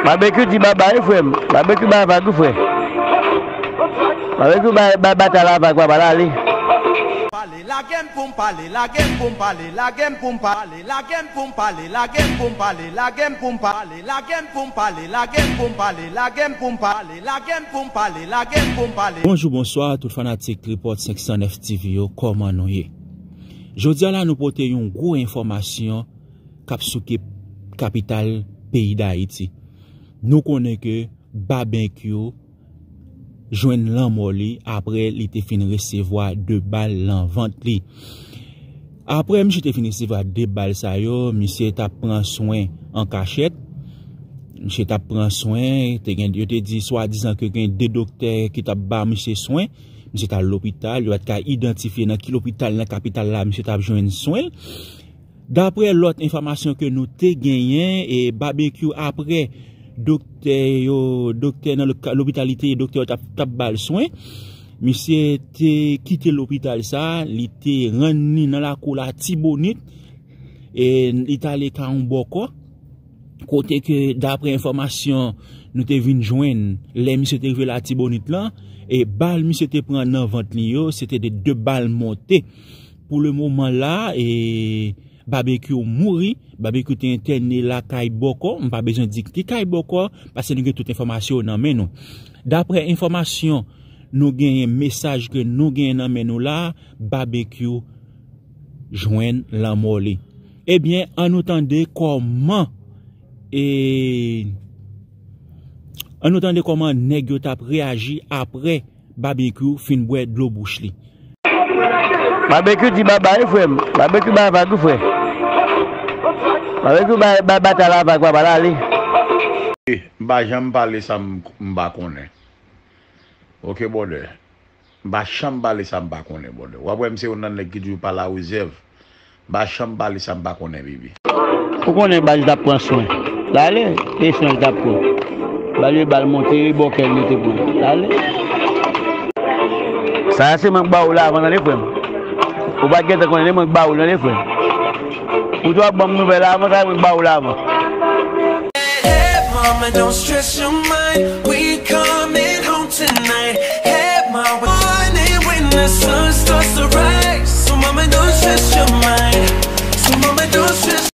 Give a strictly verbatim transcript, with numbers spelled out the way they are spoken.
Babekyou di babay, frè m. Babekyou bay vag, wi, frè. Babekyou bay, bay batay la vag, papa, l ale. Pale, lage m pou m pale, lage m pou m pale, lage m pou m pale, lage m pou m pale, lage m pou m pale, lage m pou m pale, lage m pou m pale, lage m pou m pale, lage m pou m pale, lage m pou m pale, lage m pou m pale. Bonjou, bonswa, tout fanatik Tripòt senk san nèf T V yo, kòman nou ye? Jodi a la, nou pote yon gwo enfòmasyon k ap souke kapital peyi Dayiti. Nou konnen ke Babekyou jwenn lanmò li apre li te fin resevwa de bal nan vant li. Apre misye te fin resevwa de bal sa yo, misye t ap pran swen an kachèt. Misye t ap pran swen, te gen, yo te di swadizan ke gen de doktè ki t ap ba misye swen. Misye t al lopital, yo pa t ka idantifye nan ki lopital nan kapital la misye t ap jwenn swen. Daprè lòt enfòmasyon ke nou te genyen, e Babekyou, apre doktè yo, doktè nan lo-, lopital li te ye, doktè yo t ap, t ap ba l swen. Misye te kite lopital sa, li te rann li nan lakou Latibonit, e li t ale ka yon bòkò, kote ke, daprè enfòmasyon nou te vin jwenn, lè misye te rive Latibonit lan, e bal misye te pran nan vant li yo, se te de, de bal monte. Pou le moman la, e Babekyou mouri. Babekyou te entène lakay bòkò. M pa bezwen di ki kay bòkò, paske nou gen tout enfòmasyon yo nan men nou. Daprè enfòmasyon nou genyen, mesaj ke nou genyen nan men nou la, Babekyou jwenn lanmò li. Ebyen, ann nou tande kòman, e, ann nou tande kòman nèg yo t ap reyaji apre Babekyou fin bwè dlo bouch li. Babekyou di babay, wi, frè m. Babekyou bay vag, wi, frè. Babekyou bay, bay batay la vag, papa, l ale. M pa janm pale sa m, m pa konnen. Oke, brother. M pa janm pale sa m pa konnen, brother. W ap wè m se youn nan nèg ki toujou pale a rezèv. M pa janm pale sa m pa konnen, baby. Ou konnen baz t ap pran swen. L ale, e swen l t ap pran. Bal yo, bal monte, e bòkè l yo te pran. L ale. Sa a se mwen k ba ou la avan, tande, frè m. Ou pa t gentan konnen, se mwen k ba ou, tande, frè m. Ou t ap ban m nouvèl la avan, sa se mwen k ba ou la avan. Hey, mama, don't stress your mind. We coming home tonight. Hey, mama, morning when the sun